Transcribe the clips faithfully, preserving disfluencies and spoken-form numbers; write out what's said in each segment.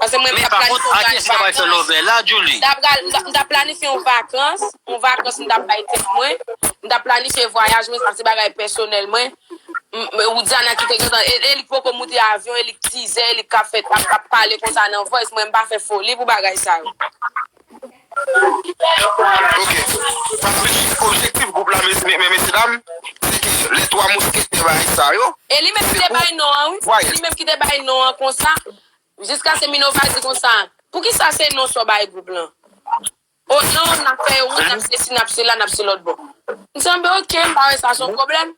Paske mwen, m t ap planifye yon vakans. Mwen, pa kont, a kiyès li ta pral fè love la, Julie? M t ap pral, m t ap, m t ap planifye yon vakans, yon vakans m t ap bay tèt mwen, m t ap planifye vwayaj mwen, sa se bagay pèsonèl mwen. M, m, Widiana ki te gentan, e, e li k poko moute avyon, e li k tizè, e li k ap fè, ap, ap pale konsa nan voice, mwen m pa fè foli pou bagay sa yo. Ok. Paske objektif gwoup la, mes-, mes-, mes-, mesye dam, se ke lè twa mousketè bay sa yo. E li menm ki te bay non an, wi. Se li menm ki te bay non an konsa. Jiskaske Minova di konsa, poukisa se non sa w bay gwoup lan? O non, n ap fè yo, n ap se si, n ap se la, n ap se lòt bò. M sanble, ok, m pa wè sa se yon pwoblèm.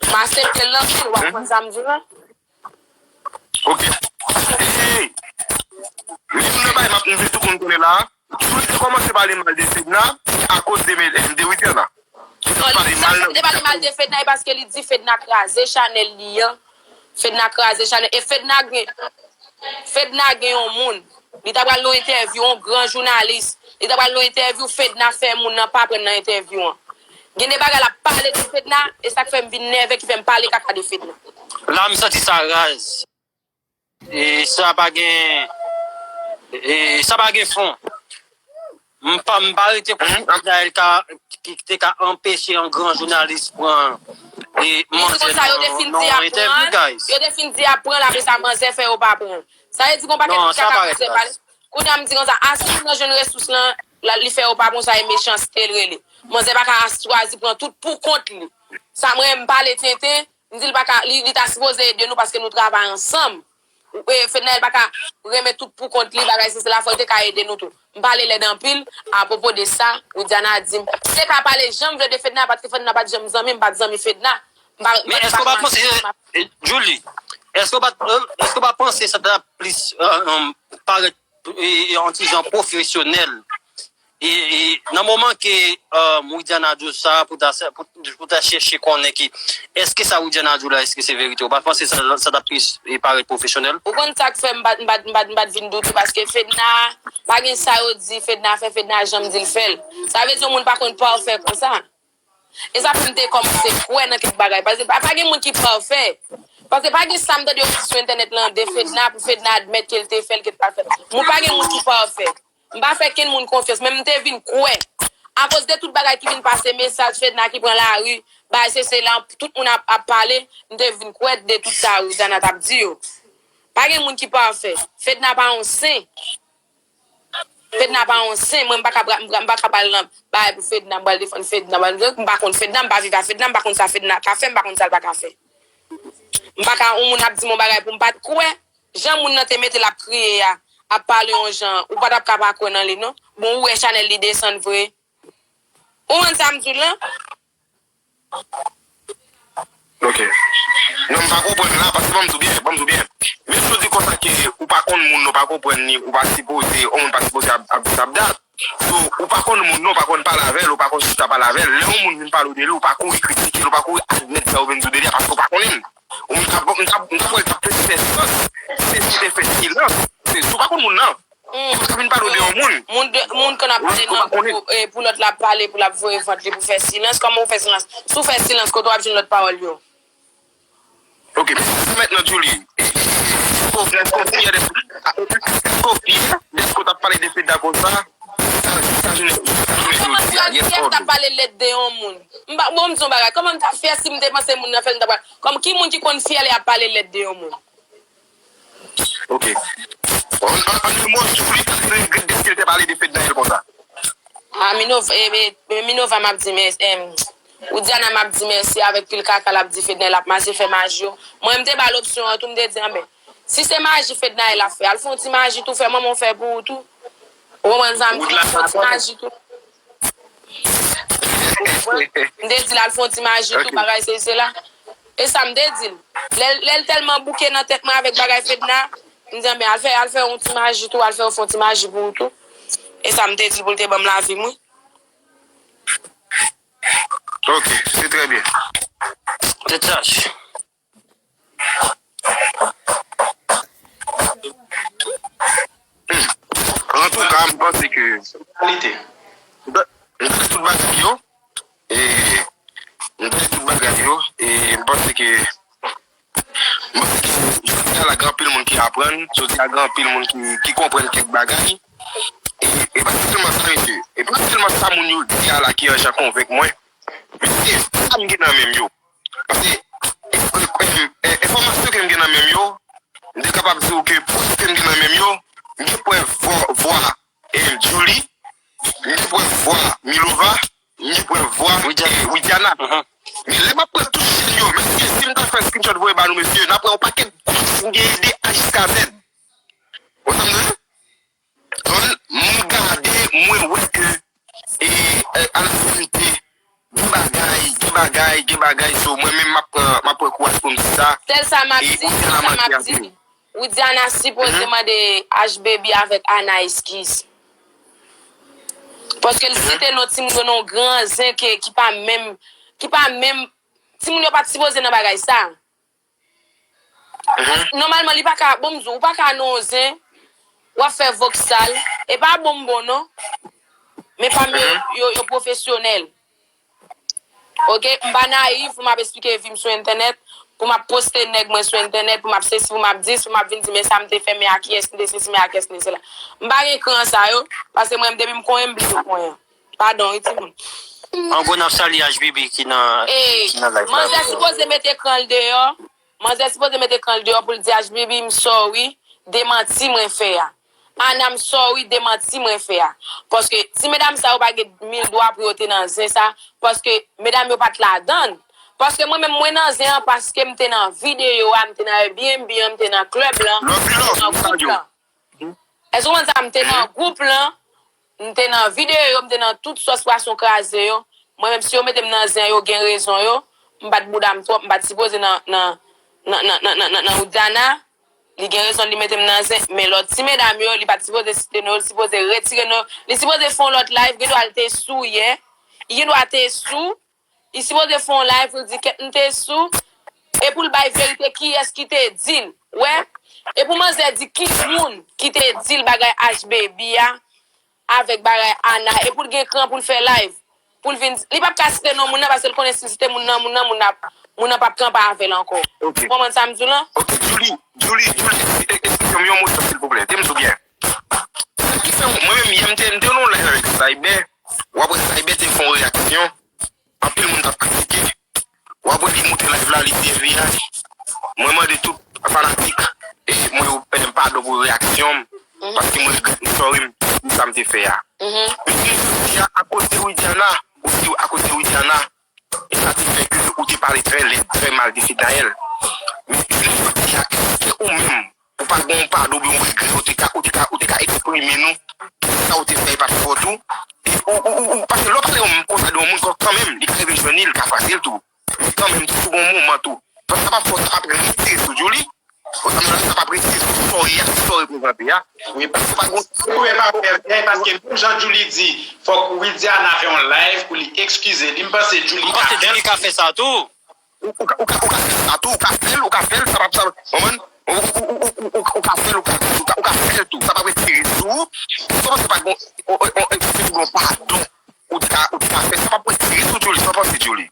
M aksepte l nan tou, w ap konn sa m di w la. Ok. E, menm nan bay m ap, m vle tout moun konnen la, Julie te kòmanse pale mal de Fedna, se akoz de, de Widiana. Non, li, sa, li te pale mal de Fedna, e paske li di Fedna kraze chanèl li an. Fedna kraze chanèl. E Fedna gen, Fedna gen yon moun. Li ta pral nan yon entèvyou, yon gran jounalis. Li ta pral nan yon entèvyou, Fedna fè moun nan pa pran nan entèvyou an. Gen de bagay l ap pale de Fedna, e sa k fè m vin nève, ki fè m pale kaka de Fedna. La, m santi sa raz. E sa pa gen, e sa pa gen fon. M pa, m pa rete konn Israel ka, ki te ka anpeche yon gran jounalis pran e manzè nan yon entèvyou, guys. Yo te fin di ap pran l, apre sa manzè fè yo pa pran l. Sa vle di gon pakèt moun ka ka manzè pale. Kounye a m di konsa, a si moun nan jwenn resous lan, la, li fè yo pa pran sa, e mechanste l rele. Manzè pa ka chwazi pran tout pou kont li. Sa mwen, m pale tenten, m di l pa ka, li, li ta sipoze ede nou paske nou travay ansanm. E, Fednaelle pa ka renmen tout pou kont li, bagay se, se la fò l te ka ede nou tou. M pale lèd anpil apwopo de sa, Widiana di m, m te ka pale jan m vle de Fedna, paske Fedna pa t janm zanmi m, m pa t zanmi Fedna. M pa, m pa t pa panse, eh, Julie, èske w pa, èske w pa panse sa ta plis, eh, eh, parèt, eh, eh, yon ti jan pwofesyonèl? E, e nan moman ke, um, Widiana di w sa, pou ta, pou, pou ta chèche konnen ki, èske sa Widiana di w la, èske se verite? Ou pa panse sa, sa t ap plis, e, parèt pwofesyonèl? Ou konn sa k fè m pa t, m pa t, m pa t, m pa t vin doute, paske Fedna, pa gen sa yo di Fedna fè, Fedna janm di l fè l. Sa vle di yon moun pa konn pafè konsa. E sa fè m te kòmanse kwè nan kèk bagay. Paske pa, pa gen moun ki pafè. Paske pa gen sa m tande yo di sou entènèt lan de Fedna, pou Fedna admèt ke l te fè l, ke l pa fè l. Moun, pa gen moun ki pafè. M pa fè kenn moun konfyans, men m te vin kwè. Akoz de tout bagay ki vin pase, mesaj Fedna ki pran lari, bagay se, se la, tout moun ap, ap pale, m te vin kwè de tout sa Widiana t ap di yo. Pa gen moun ki pafè. Fedna pa yon sen. Fedna pa yon sen. Mwen, m pa ka pra-, m pa, m pa ka pale nan bagay pou Fedna, m pral defann Fedna, m pa konn Fedna, m pa viv a Fedna, m pa konn sa Fedna ka fè, m pa konn sa l pa ka fè. M pa ka, yon moun ap di m yon bagay pou m pa t kwè. Jan moun nan te mete l ap kriye a, ap pale yon jan, ou pa t ap ka pa kwè nan li, non. Bon, ou wè chanèl li desann vre. Ou konn sa m di w lan? Ok. Non, m pa konprann la, paske ban m di w byen, ban m di w byen. Mesye yo di konsa ke ou pa konn moun, ou pa konprann li, ou pa sipoze, yon moun pa sipoze ap, ap di sa ap dat. So, ou pa konn moun nan, ou pa konn pale avè l, ou pa konn chita pale avè l. Lè yon moun vin pale w de li, ou pa kouri kritike l, ou pa kouri admèt sa yo vin di w de li a, paske ou pa konnen l. Ou, m t ap, m t ap, m t ap wè l t ap plis fè sans si li te fè silans. Se, si w pa konn moun nan, ou pa ka vin pale w de yon moun. Moun de, moun k ap pale nan pou, eh, pou lòt la ap pale, pou l ap voye vant li pou fè silans. Kòman w fè silans? Si w fè silans, kote w ap jwenn lòt pawòl yo? Ok, men sa mentnan, Julie, èske w fyè dèske, èske w fyè dèske w t ap pale de Fedna konsa? Sa, sa jounen, sa jounen jodi a, yes or no? Kòman m ta fyè si m t ap pale lèd de yon moun? M pa, bon, m di yon bagay, kòman m ta fyè si m te panse moun nan fè m ta pale? Kòm ki moun ki konn fyè lè y ap pale lèd de yon moun? Ok. An, an, an yon mo, Julie ta regrèt dèske l te pale de Fednaelle konsa? A, Minova, e, e, e, Minova m ap di mèsi, em, Widiana m ap di mèsi avèk pil kaka l ap di Fednaelle ap mache fè maji yo. Mwen, m te ba l opsyon an tou, m te di, anben, si se maji Fednaelle ap fè, al fè yon ti maji tou, fè manman w fè pou ou tou. Ou konprann sa m di? Al fè yon ti maji tou. Ou konprann? M te di l al fè yon ti maji tou, bagay se, se la. E sa m te di l. Lè, lè l tèlman bouke nan tèt mwen avèk bagay Fedna, m di, anben, al fè, al fè yon ti maji tou, al fè, fè yon ti maji pou ou tou. E sa m te di l pou l te ban m lavi m, wi. Ok, se trè byen. Tèt chaje. Antouka, m panse ke, m tande tout bagay yo, e, m tande tout bagay yo, e m panse ke, m panse ke jodi a la, gen anpil moun ki aprann, jodi a gen anpil moun ki, ki konprann kèk bagay. E, e pa sèlman sa, mesye. E pa sèlman sa moun yo di a la ki an jan konvenk mwen. Mesye, sa m gen nan men m yo. Paske, e, e, e, e, enfòmasyon ke m gen nan men m yo, m te kapab di w ke prèv ke m gen nan men m yo, m gen prèv vwa, vwa, e, Djouly, m gen prèv vwa Milova, m gen prèv vwa, e, Widiana. Men lè m ap pran tout chèn yo, mesye, si m ta fè screenshot voye ba nou, mesye, n ap wè yon pakèt group m gen de A jiska Z. Ou konprann? Donk, mwen gade, mwen wè ke, e, e, a la finalité, gen bagay, gen bagay, gen bagay, so mwen menm m ap pran, m ap pran kouraj pou m di sa. Sèl sa m ap di, sèl sa m ap di, Widiana sipoze mande H Baby avèk Ana eskiz. Paske l site non timoun yo nan yon gran zen ke, ki pa menm, ki pa menm, timoun yo pa t sipoze nan bagay sa. Nòmalman, li pa ka, bon, m di w, ou pa ka nan yon zen, w ap fè voksal, e pa bon m bon non, men pa m yo, yo, yo pwofesyonèl. Oke, m pa nayiv pou m ap esplike vi m sou entènèt, pou m ap poste nèg mwen sou entènèt, pou m ap sesi, pou m ap dis, pou m ap vin di, men sa m te fè, men a kiyès m te sesi, men a kiyès m te sela. M pa gen kran sa yo, paske mwen, depi m konyen, m bliye konyen. Padon, wi, timoun. An gwo, n ap salye H B B ki nan, ki nan live la. Manzè sipoze mete kran l deyò. Manzè sipoze mete kran l deyò pou l di H B B, m sorry de manti mwen fè a. Ana, m sorry de manti mwen fè a. Paske ti medam sa yo pa gen mil dwa pou yo te nan zen sa, paske medam yo pa t ladann. Paske mwen menm, mwen nan zen an paske m te nan videyo a, m te nan Airbnb an, m te nan klèb lan, m te nan gwoup lan. Èske w konprann sa? M te nan gwoup lan, m te nan videyo yo, m te nan tout sòs pwason kraze yo. Mwen menm, si yo mete m nan zen, yo gen rezon yo. M bat bouda m twòp, m pa t sipoze nan, nan, nan Widiana. Li gen rezon li mete m nan zen. Men lòt ti medam yo, li pa t sipoze site non yo, li sipoze retire non yo. Li sipoze fè yon lòt live, gendwa l te sou yè. Li gendwa te sou. Li sipoze fè yon live pou l di kèt m te sou. E pou l bay verite kiyès ki te di l. Wè? E pou manzè di ki moun ki te di l bagay H Baby a avèk bagay Ana. E pou l gen kran pou l fè live. Pou l vin, li p ap ka site non moun nan paske l konnen si l site moun nan, moun nan, moun nan, moun nan p ap kanpe avè l ankò. Ou konprann sa m di w lan? Ok, Djouly, Djouly, Djouly, e, e, e, yon, yon mo silvouplè. Tande m byen. Sa ki fè mwen menm, yè m te, m te nan yon live avèk Cyber. W ap wè Cyber te fè yon reyaksyon. Anpil moun t ap kritike. W ap wè li moute live la, li sèvi a. Mwen mande tout fanatik e mwen yo, e, padon pou reyaksyon m, paske mwen regrèt, m sorry, m, pou sa m te fè a. Men jodi a, akoz de Widiana, ou di akoz de Widiana, e sa te fè ke ou te pale trè lèd, trè mal de Fednaelle. Men jodi a, èske ou menm, ou pa gen yon padon oubyen yon regrè, ou te ka, ou te ka, ou te ka eksprime nou, sa ou te fè e pa t fòt ou. E ou, ou, ou, ou, paske lè w pale yon konsa de yon moun, kanmenm, li ka rive jwenn li, li ka frape l tou. Men kanmenm, toujou gen yon moman tou. Donk, sa p ap fòt, sa p ap retire sou Djouly. Ou konprann, sa p ap retire sou sa w ye a, sou sa w reprezante a. Wi, paske pa gon. Wi, pa gon, paske menm jan Djouly di, fòk Widiana fè yon live pou li eskize li. M panse Djouly ka fè sa tou. Ou, ou ka, ou ka, ou ka fè sa tou, ou ka fè l, ou ka fè l, sa p ap, sa p ap, konprann? Ou, ou, ou, ou, ou, ou ka fè l, ou ka, ou ka, ou ka fè l tou. Sa p ap retire sou ou. Sa w panse pa gon, o, o, o, e, se pou gon padon. Ou te ka, ou te ka fè, sa p ap retire sou Djouly, sa w panse Djouly?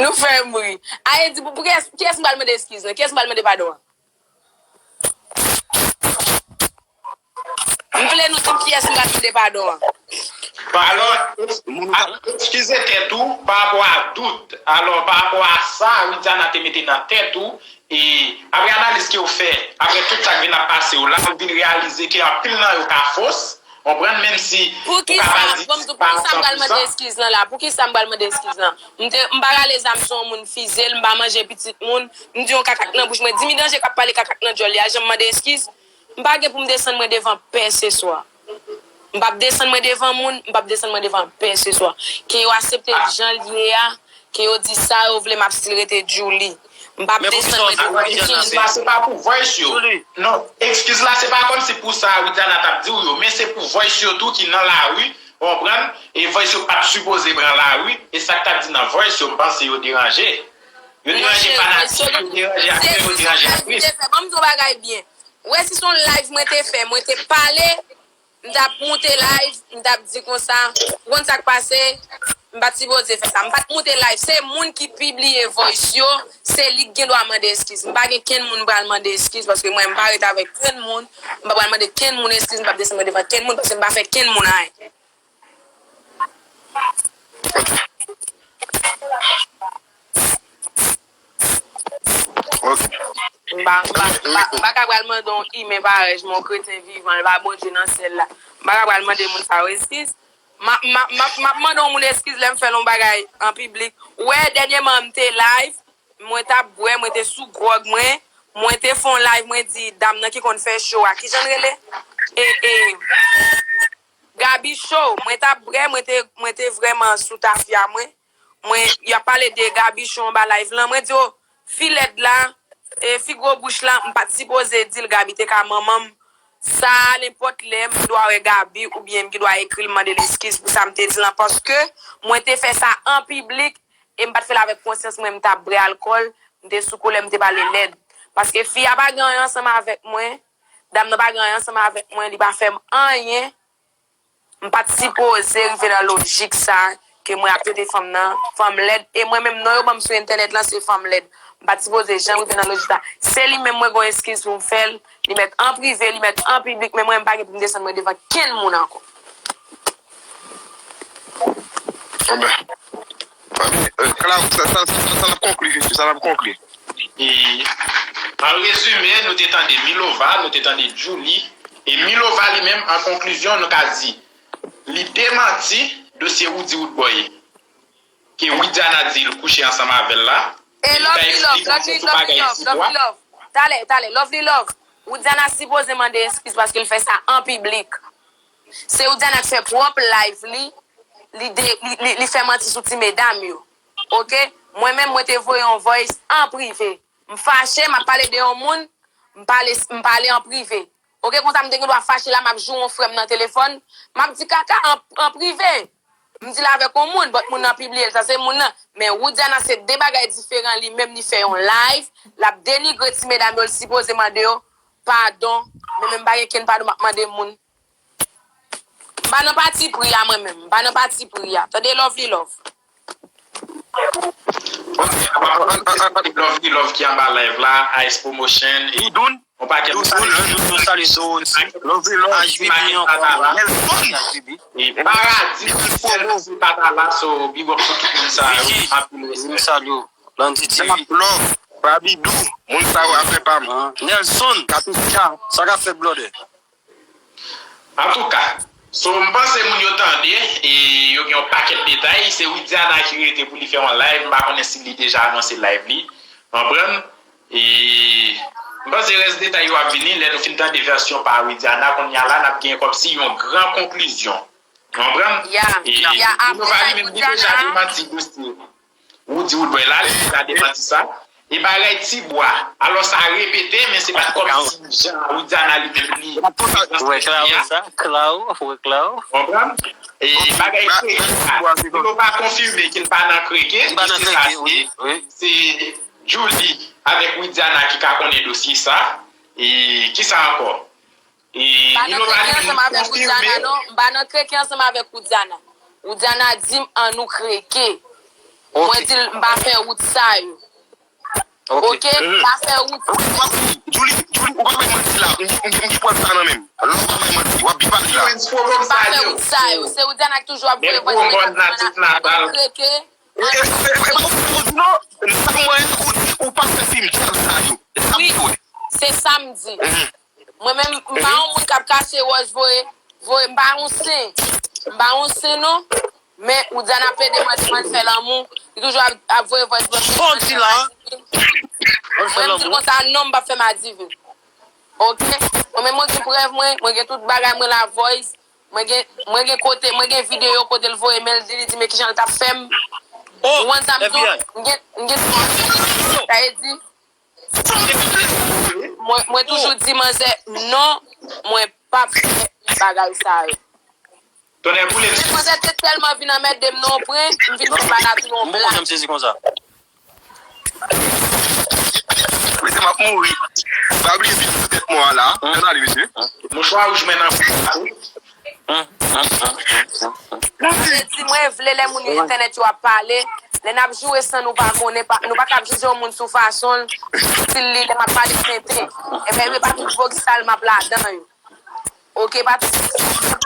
Nou fè m ri. Aye, di, pou, pou kiyès, kiyès m pral mande eskiz lan? Kiyès m pral mande padon an? M vle nou di m kiyès m pral mande padon an. Alò, a, eskize tèt ou pa rapò a dout. Alò, pa rapò a sa, Widiana te mete nan tèt ou, e apre analiz ke w fè, apre tout sa k vin ap pase w la, ou vin reyalize ke anpil nan yo ka fos, konprann, menm si ou ka pa di pa san pou san. Poukisa m pral mande eskiz lan la? Poukisa m pral mande eskiz lan? M te, m pa rale zam sou yon moun, fize l, m pa manje pitit moun, m di yon kaka k nan bouch mwen, Dimi Danje k ap pale kaka k nan djòl li a, janm mande eskiz? M pa gen pou m desann mwen devan pèseswa. M p ap desann mwen devan moun, m p ap desann mwen devan pèseswa. Ke yo aksepte l jan l ye a, ke yo di sa yo vle, m ap still rete Djouly. M p ap desann mwen devan pèseswa. Eskiz la, se pa pou voice yo. Non, eskiz la, se pa kòmsi pou sa Widiana t ap di w yo, men se pou voice yo tou ki nan lari, ou konprann? E voice yo pa t sipoze pran lari, e sa k t ap di nan voice yo, m panse yo deranje. Yo deranje fanatik, yo deranje aktè, yo deranje aktris. Ban m di w bagay byen. Ou wè si se yon live mwen te fè, mwen te pale, m t ap moute live, m t ap di konsa, ou konn sa k pase, m pa t sipoze fè sa. M pa t moute live, se moun ki pibliye voice yo, se li k gen dwa mande eskiz. M pa gen kenn moun m pral mande eskiz, paske mwen, m pa ret avèk kenn moun. M pa pral mande kenn moun eskiz, m p ap desann mwen devan kenn moun, paske m pa fè kenn moun anyen. Ok. M pa, m pa, m pa, m pa ka pral mande yon imen parèy, m yon kretyen vivan, li pa Bondye nan syèl la. M pa ka pral mande moun sa yo eskiz. M ap, m ap, m ap, m ap mande yon moun eskiz lè m fè yon bagay an piblik. Ou wè, dènyèman, m te live, mwen t ap bwè, mwen te sou gwòg mwen, mwen te fè yon live, mwen di dam nan ki konn fè cho a, kijan l rele? E, e, Gaby Show, mwen t ap bwè, mwen te, mwen te vrèman sou tafya mwen. Mwen, y ap pale de Gaby Show anba live lan. Mwen di, o, fi lèd la, e, fi gwo bouch la, m pa t sipoze di l Gaby te ka manman m. Sa, nenpòt lè, m gen dwa wè Gaby oubyen m gen dwa ekri l mande l eskiz pou sa m te di lan, paske mwen te fè sa an piblik e m pa t fè l avèk konsyans mwen, m t ap bwè alkòl, m te sou kolè, m te pale lèd. Paske fi a pa gen anyen ansanm avèk mwen, dam nan pa gen anyen ansanm avèk mwen, li pa fè m anyen. M pa t sipoze rive nan lojik sa ke mwen ap trete fanm nan fanm lèd. E mwen menm, non yo ban m sou entènèt lan, se fanm lèd. M pa t sipoze janm rive nan lojik sa. Se li menm mwen gen yon eskiz pou m fè l. Li mèt an prive, li mèt an piblik, men mwen, m pa gen pou m desann mwen devan kenn moun ankò. Bon, ben. Kala, sa, sa, sa, sa n ap konkli, Fifi, sa n ap konkli. E, an rezime, nou te tande Milova, nou te tande Djouly, e Milova li menm, an konklizyon, nou ka di, li demanti dosye Roody Roodboy ke Widiana di l kouche ansanm avè l la. E Lovely Love, Lovely Love, Lovely Love, Lovely Love. Talè, talè, Lovely Love. Widiana sipoze mande eskiz paske l fè sa an piblik. Se Widiana k fè pwòp live li, li, de, li, li, li fè manti sou ti medam yo. Oke? Mwen menm, mwen te voye yon voice an prive. M fache, m ap pale de yon moun, m pale, m pale an prive. Oke, konsa m te gen dwa fache la, m ap joure yon frè m nan telefòn, m ap di kaka an, an prive. M di l avèk yon moun, but moun nan pibliye l, sa se moun nan. Men Widiana se de bagay diferan, li menm li fè yon live, l ap denigre ti medam yo, l sipoze mande yo padon, men menm m pa gen kenn padon m ap mande moun. M pa nan pati pri a mwen menm, m pa nan pati pri a. Tande Lovely Love. Lovely Love ki anba live la, Ice Promotion, e yon pakèt Dous moun, nou, nou salye Dorothy, H B B ankò, Nelson, H B B. Paradi, Sèl Patala, so big up pou tout moun sa yo, anpil respè. Nou salye w, Landy T V. Love, Babidou, moun sa yo afè pa m. Nelson, Katoucha, sa k ap fèt blòdè? Antouka, so m panse moun yo tande, e yo gen yon pakèt detay. Se Widiana ki rete pou li fè yon live. M pa konnen si li deja anonse live li. Konprann? E m panse rès detay yo ap vini lè nou fin tande vèsyon pa Widiana. Kounye a la, n ap gen kòmsi yon gran konklizyon. Konprann? Ya, ya, apre Nova li menm li deja demanti dosye Roody Roodboy la, li deja demanti sa. E bagay Tibwa, alò sa repete, men se pa t kòmsi jan Widiana li menm li. Ou wè Klawo sa? Klawo, ou wè Klawo? Konprann? E bagay kreke sa, nou pa konfime ke l pa nan kreke, se sa se Djouly avèk Widiana ki ka konnen dosye sa. E kisa ankò? E M pa nan kreke ansanm avèk Widiana non. M pa nan kreke ansanm avèk Widiana. Widiana di m annou kreke. Mwen di l m pa fè wout sa yo. Oke, m pa fè wout. Djouly, Djouly, ou pa bay manti la. M gen pwèv sa nan men m. Lè w pa bay manti, w ap byen pale la. M pa fè wout sa yo. Se Widiana ki toujou ap voye voice message annou kreke. E pa ou di non, sa mwen ou di ou pa fè fim djab sa yo. E sa m di w. Se sa m di. Mwen menm, m pa yon moun k ap kache wòz voye, voye, m pa yon sen. M pa yon sen non. Men Widiana ap plede mande m ann fè lanmou. Li toujou ap, ap voye voice vote. Sa w di la? Mwen menm di l konsa non, m p ap fè m adiven. Oke? Mwen menm mwen gen prèv mwen, mwen gen tout bagay mwen la voice. Mwen gen, mwen gen kote, mwen gen videyo kote l voye men l di, li di men kijan l t ap fè m. Ou konn sa m di w? M gen, m gen, sa vle di, Mwen, mwen toujou di manzè non, mwen p ap fè bagay sa yo. Tonnè boule. Manzè te tèlman vin anmède m nan yon pwen, m vin fè bana tou yon blag. M sezi konsa. Mesye, m ap mouri. Pa bliye pil sou tèt mò a la. Gad ale, mesye. Mouchwa wouj mwen nan kou. Sa vle di mwen vle lè moun yo entènèt yo ap pale, Lè n ap joure san nou pa konnen, pa, nou pa kab jije yon moun sou fason l, stil li, lè m ap pale tenten. Ebyen, e pa tout vokisal m ap ladan yo. Oke, pa tout vokisal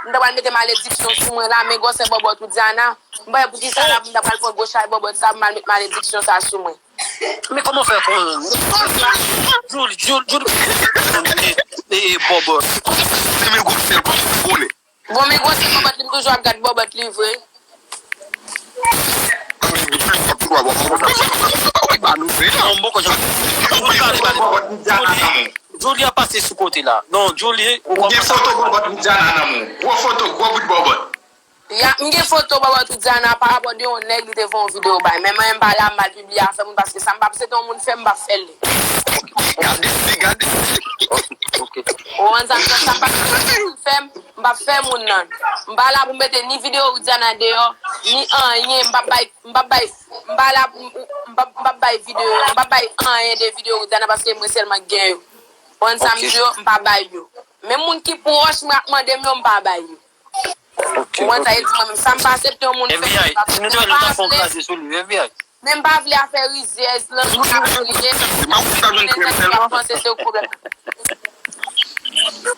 m ta pral mete malediksyon sou mwen la, men gwosè bòbòt ou Diana. M pa wè poukisa la, m ta pral pran gwo chay bòbòt sa, pou m al met malediksyon sa sou mwen. Men kòman fè konnen? Juli, Juli, Juli, e, e, bòbòt. Se men gwosè l pou konnen. Bon, men gwosè bòbòt li, m toujou ap gad bòbòt li vre. Juli ap pase sou kote la. Non, Juli, ou gen foto bòbòt Widiana nan men w. Gwo foto, gwo bout bòbòt. Ya, m gen foto bòbòt Widiana parapò de yon nèg li te fè yon videyo bay. Men mwen, m pa la, m pa al pibliye afè moun, paske sa m pa, se te yon moun fè, m pa fè l. Gade, gade. Ou konprann sa m di w, sa m pa fè, m pa fè moun nan. M pa la pou m mete ni videyo Widiana deyò, ni anyen, m pa bay, m pa bay, m pa la pou m, m pa, m pa bay videyo, m pa bay anyen de videyo Widiana paske mwen sèlman k gen yo. Ou konprann sa m di w, m pa bay yo. Men moun ki pwòch mwen ap mande m yo, m pa bay yo. Ou konprann sa, e di mwen menm, sa m pa aksepte yon moun fè, m pa aksepte, m pa vle. Men m pa vle afè rizyèz lan, m pa vle. Konnen nèg yo ap panse se yo k pwoblèm.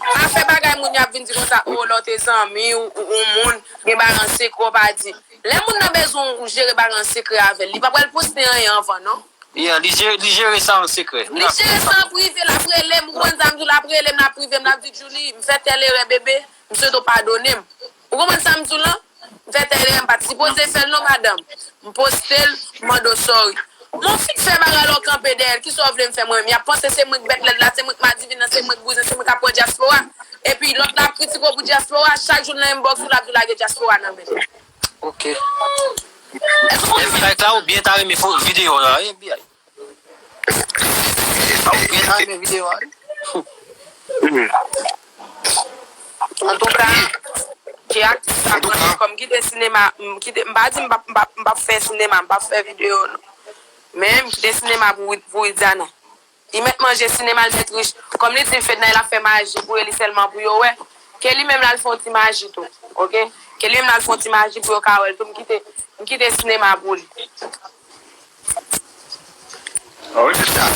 Pa fè bagay moun yo ap vin di konsa, o, lè w te zanmi w, ou, ou moun, gen bagay an sekrè w pa di. Lè moun nan bezwen w jere bagay an sekrè avè l, li pa pral poste anyen anvan, non. Yeah, li jere, li jere sa an sekrè. Li jere sa an prive, l ap rele m, ou konn sa m di w, l ap rele m, l ap prive m, l ap di, Julie, m fè tèl erè, bebe, m swete w padone m. Ou konprann sa m di w lan? M fè tèl erè, m pa t sipoze fè l non, madanm. M poste l, m mande w sorry. Mon fi k fè bagay la, w kanpe dèyè l, kisa w vle m fè mwen menm? Y ap panse se mwen k bèt lèd la, se mwen k madivin nan, se mwen k bouzen, se mwen k ap pran dyaspora. Epi lòt la ap kritike w pou dyaspora, chak jou l nan inbox ou, l ap di w lage dyaspora nan men l. Ok. Èske w konn sa? Strike la ou byen ta renmen fo videyo la, wi, F B I. Ou byen ta renmen videyo a, wi. Antouka, ke aktris sa konnen kòm kite sinema, m kite, m pa di m p ap, m p ap, m p ap fè sinema, m p ap fè videyo, non. Men m kite sinema pou, pou Widiana. Li mèt manje sinema, l mèt rich. Kòm li di l Fednaelle ap fè maji pou yo, li sèlman pou yo wè. Ke li menm l al fè yon ti maji tou, oke? Ke li menm l al fè yon ti maji pou yo ka wè l tou. M kite, m kite sinema pou li. Ah wi, se sa.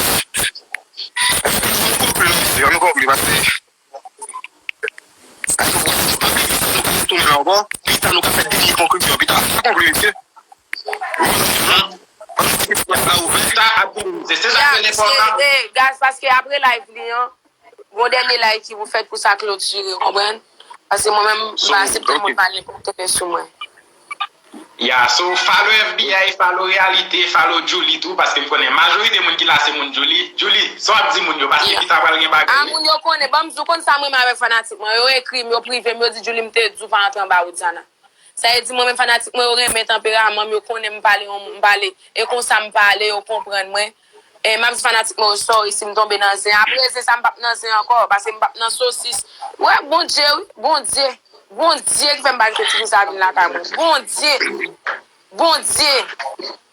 Ann konkli, mesye, ann konkli, paske Tounen la ankò, pita nou ka fè dènye konklisyon, pita. Konkli, mesye. Sa ap konkli, se sa ki enpòtan. Gaz, paske apre live li an, gon dènye live ki pou fèt pou sa klotire, w konprann? Paske mwen menm, m pa aksepte moun pale kontene sou mwen. Ya, so, follow F B I, follow Realite, follow Julie tou, paske m konnen majorite moun ki la se moun Julie. Julie, sa w ap di moun yo, paske pita pral gen bagay. A, moun yo konnen, ban m di w, konn sa m renmen avèk fanatik mwen, yo ekri m, yo prive m, yo di, Julie, m te di w pa antre anba Widiana. Sa vle di mwen menm fanatik mwen yo renmen tanperaman m, yo konnen m pale yon, m pale, e konsa m pale, yo konprann mwen. E m ap di fanatik mwen yo sorry si m tonbe nan zen. Apre zen sa m p ap nan zen ankò, paske m p ap nan sosis. Wè, Bondye, wi, Bondye. Bondye ki fè m pa kite ti fi sa vin lakay mwen. Bondye! Bondye!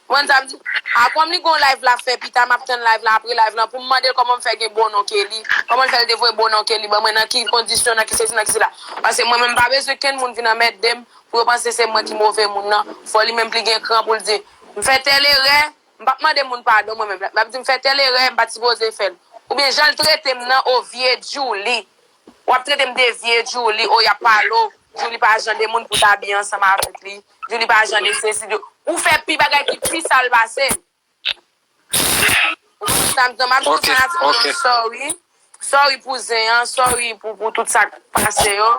Ou konn sa m di? A, kòm li gon live l ap fè pita, m ap tann live la, apre live lan, pou m mande l kòman m fè gen bon non Kelly, kòman l fè l te voye bon non Kelly ban mwen, nan ki kondisyon, nan ki sesi, nan ki sela. Paske mwen menm, m pa bezwen kenn moun vin anmède m pou yo panse se mwen ki move moun nan. Fò li menm li gen kran pou l di, m fè tèl erè, m p ap mande moun padon mwen menm. M ap di, m fè tèl erè, m pa t sipoze fè l. Oubyen jan l trete m nan, o vye Djouly. W ap trete m de vye Djouly, o y ap pale w. Djouly pa jan de moun pou w ta abiye ansanm avèk li. Djouly pa jan de sesi, Djou-, ou fè pi bagay ki pi sal pase m. Ou konprann sa m di w? M ap di fanatik mwen yo sorry. Sorry pou zen an, sorry pou, pou tout sa k pase yo.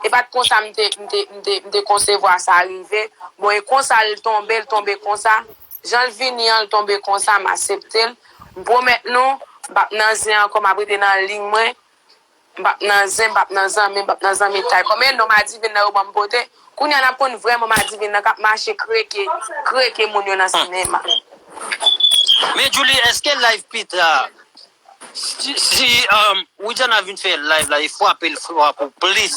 E pa t konsa m te, m te, m te, m te konsevwa sa rive. Bon, e konsa l tonbe, l tonbe konsa. Jan l vini an, l tonbe konsa, m aksepte l. M pwomèt nou, m p ap nan zen ankò, m ap rete nan liy mwen. M p ap nan zen, m p ap nan zanmi, m p ap nan zanmitay. Kòm e non madivin nan yo ban m pote, kounye a n ap konn vrè non madivin nan k ap mache kreke, kreke moun yo nan sinema. Men Djouly, èske live pita, si, si, um, Widiana vin fè live la, e frape l frape w plis,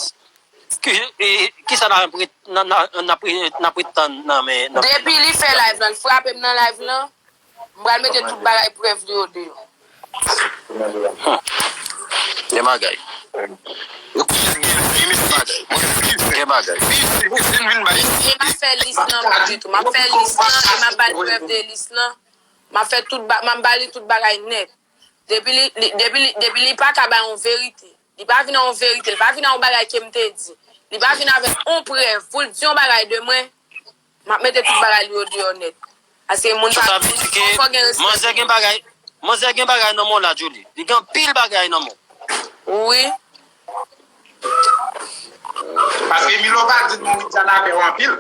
ki, e, kisa n ap, n ap, n ap, n ap tann nan men, nan men. Depi li fè live lan, l frape m nan live lan, m pral mete tout bagay prèv li yo deyò. Hmm. Gen bagay. Yo konnen gen, gen mesye. Gen bagay. Gen bagay. Li, li, li vin bay. E m ap fè lis lan pou ditou. M ap fè lis lan, e m ap ba l prèv de lis lan. M ap fè tout ba, m ap ba li tout bagay nèt. Depi li, li, depi li, depi li pa ka bay yon verite. Li pa vin ak yon verite, li pa vin ak yon bagay ke m te di. Li pa vin avèk yon prèv pou l di yon bagay de mwen. M ap mete tout bagay li yo deyò nèt. Paske moun sa, sa vle di ke fò gen respè. Manzè gen bagay, manzè gen bagay nan men w la, Julie. Li gen anpil bagay nan men w. Wi. Paske Milo pa di non, Widiana pè w anpil.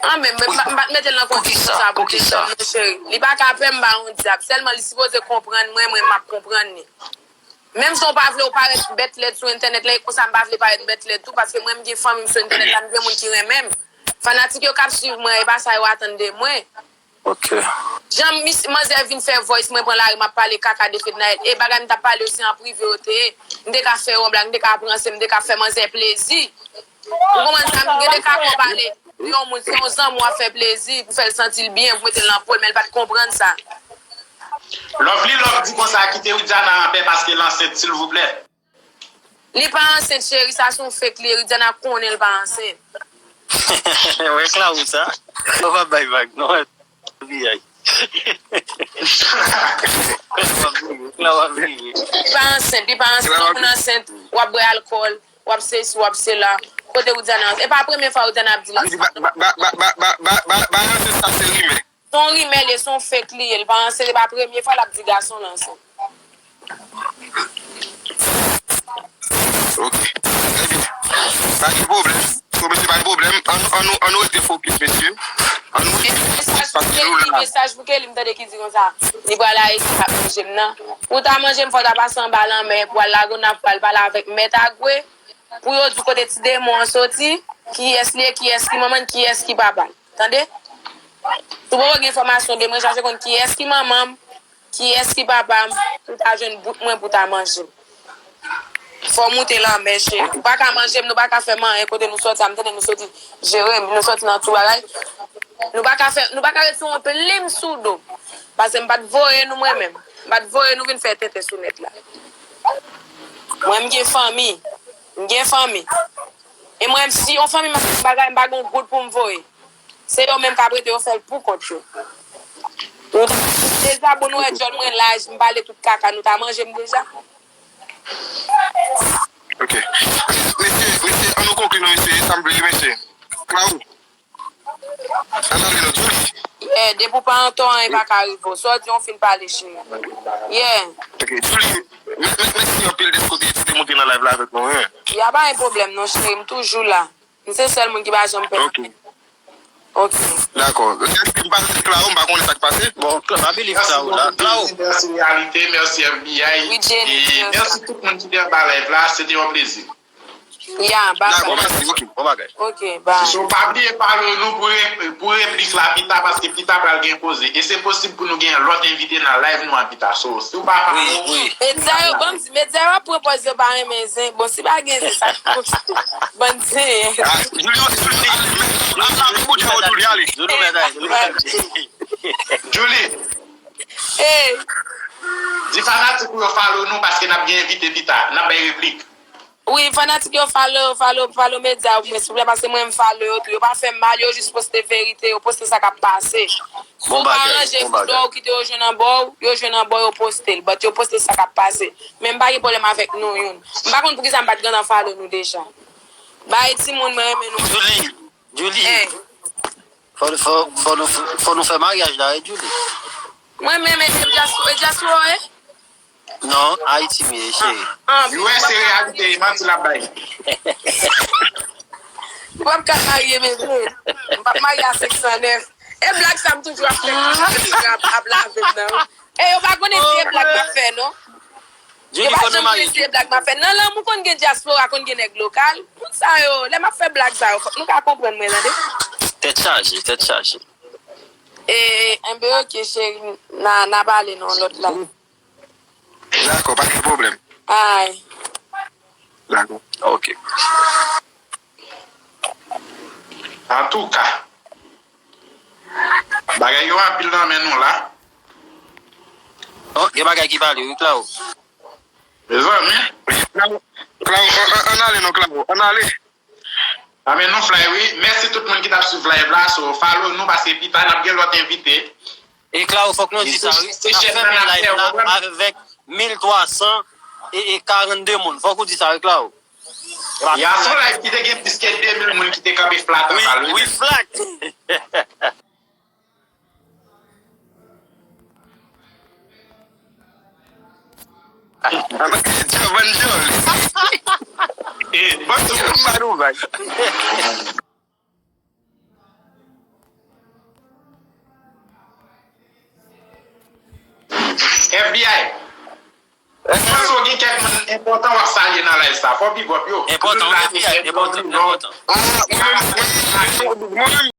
An, men, men, m pa, m pa t mete l nan kondisyon sa pou te di non, cheri. Li pa ka pè m ba yon dyab. Sèlman li sipoze konprann mwen, mwen m ap konprann li. Menm si w pa vle w parèt bèt lèd sou entènèt la, e konsa m pa vle parèt bèt lèd tou, paske mwen m gen fanmi m sou entènèt la, m gen moun ki renmen m. Fanatik yo k ap swiv mwen, e pa sa yo atann de mwen. Ok. Jan mis, manzè vin fè voice, mwen pran lari, m ap pale kaka de Fednaelle. E bagay m t ap pale yo, se an prive yo te ye. M te ka fè yon blag, m te ka pran se, m te ka fè manzè plezi. Ou konprann sa? M gen de ka pou pale. Yon moun, se yon zanmi w ap fè plezi, pou fè l santi l byen, pou mete l nan po l, men l pa t konprann sa. Lovely Love di konsa, kite Widiana anpè paske l ansent, silvouplè. Li pa ansent, cheri, sa se yon fake li ye. Widiana konnen l pa ansent. Wè Clau sa. Ou pa bay vag, non. Piyay. Clau ap rive, Clau ap rive. Li pa ansent, li pa ansent. Yon moun ansent, w ap bwè alkòl, w ap sesi, w ap sela. Kote Widiana? E pa premye fwa Widiana ap di l ansent. Ba, ba, ba, ba, ba, ba, ba, ba, ansent sa se rimè. Se yon rimè li ye, se yon fake li ye. Li pa ansent, se pa premye fwa l ap di gason l ansent. Ok. Trè byen. Pa gen pwoblèm. So, mesye, pa gen pwoblèm. Ann, ann nou, ann nou rete fokis, mesye. Ann nou rete fokis, paske nou la. Mesaj pou Kelly, m tande ki di konsa, li pral Ayiti, l ap manje m nan. Pou w ta manje m, fò w ta pase anba lanmè, pou w al Lagonav, pou w al pale avèk Mèt Agwe, pou yo di w kote ti demon an soti, kiyès li ye, kiyès ki manman l, kiyès ki papa l. Tande? Si w poko gen enfòmasyon de mwen, chache konn kiyès ki manman m, kiyès ki papa m, pou w ta jwenn bout mwen pou w ta manje m. Fò w moute lanmè, cheri. Ou pa ka manje m, nou pa ka fè m anyen kote nou soti a, m tande nou soti jere m, nou soti nan tout bagay. Nou pa ka fè, nou pa ka ret sou yon plim sou do. Paske m pa t voye nou mwen menm. M pa t voye nou vin fè tenten sou nèt la. Mwen, m gen fanmi. M gen fanmi. E mwen, si yon fanmi m ap fè bagay, m pa gen yon goud pou m voye. Se yo menm k ap rete, yo fè l pou kont yo. Nou ta, deja, bon, nou wè djòl mwen laj, m pale tout kaka, nou ta manje m deja. Ok. Mesye, mesye, ann nou konkli non, mesye, sa m vle, mesye. Clau. Ann ale lòt, Julie. Yeah, depi w pa an tò, anyen pa ka rive w. Sa w di, w fin pale, cheri. Yeah. Ok, Julie, mè-, mè-, mèsi anpil dèske w te, te moute nan live la avèk nou, wi. Y a pa gen pwoblèm non, cheri, m toujou la. M se sèl moun ki pa janm pè. Ok. Ok. Dakò. Lè m pale de Clau, m pa konnen sa k pase. Bon, Clau, pa believe Clau la. Clau. Mèsi Realite, mèsi F B I. Wi, Jenny, e mèsi tout moun ki te anba live la, se te yon plezi. Ya, bye. Dakò, mèsi, ok. Bon bagay. Ok, bye. So, pa bliye follow nou pou re-, pou replik la pita, paske pita pral gen koze. E se posib pou nou gen lòt envite nan live nou an pita. So, si w pa follow, wi, wi. Medya yo, ban m di, medya yo ap pran pòz yo pa renmen zen. Bon, si pa gen zen, sa k konte? Bann zen. Ah, Julio, Julio, ale, ale, ale, ale, ale, ale. Julio, mèt, ale, Julio, mèt. Julie. Hey. Di fanatik ou yo follow nou, paske n ap gen envite pita. N ap bay replik. Wi, fanatik yo, follow, follow, follow medya pou mwen, silvouplè, paske mwen, m follow yo tou. Yo pa fè m mal, yo jis poste verite, yo poste sa k ap pase. Si w pa ranje kou dò w, kite yo jwenn anba w, yo jwenn anba w, yo poste l. But yo poste sa k ap pase. Men m pa gen pwoblèm avèk nou youn. M pa konn poukisa m pa t gentan follow nou deja. Bay timoun, mwen renmen nou. Julie, Julie. Hey. Fò, fò, fò nou, fò nou fè maryaj la, wi, Julie. Mwen menm, e dyaspora, e dyaspora, wi. Non, Ayiti m ye, cheri. Ah, ah, U S se reyalite, e manti l ap bay. M p ap ka marye, men vre. M p ap marye a senk san nèf. E blag sa m toujou ap fè, ap, ap lave m nan. E yo pa konnen se blag m ap fè, non. Yo pa janm konnen se blag m ap fè. Nan lanmou konn gen dyaspora, konn gen nèg lokal. Moun sa yo, lè m ap fè blag sa yo, fòk nou ka konprann mwen, tande. Tèt chaje, tèt chaje. E, enben, ok, cheri, n a, n a pale nan yon lòt la. Dakò, pa gen pwoblèm. Ay. Dakò. Ok. Antouka, bagay yo anpil nan men nou la. Oh, gen bagay ki pale, wi, Claude. Mezanmi. Claro, Claro, an, an, ann ale non, Claro. Ann ale. Anben, nou fly, wi. Mèsi tout moun ki t ap swiv live la. So, follow nou, paske pita n ap gen lòt envite. E Claro, fòk nou di sa, wi. N ap fèmen live la avèk mil twa san e karannde moun. Fòk ou di sa, wi, Claro. Ya, se yon live ki te gen plis ke de mil moun ki te kanpe flat anba l, wi. We flat. Djòl, bann djòl. E, bon, tout moun ba nou vag. F B I. Mwen panse w gen kèk moun enpòtan w ap salye nan live sa. Fò w big up yo. Enpòtan, wi, F B I, enpòtan, enpòtan. Ah, mwen menm, mwen menm, mwen menm,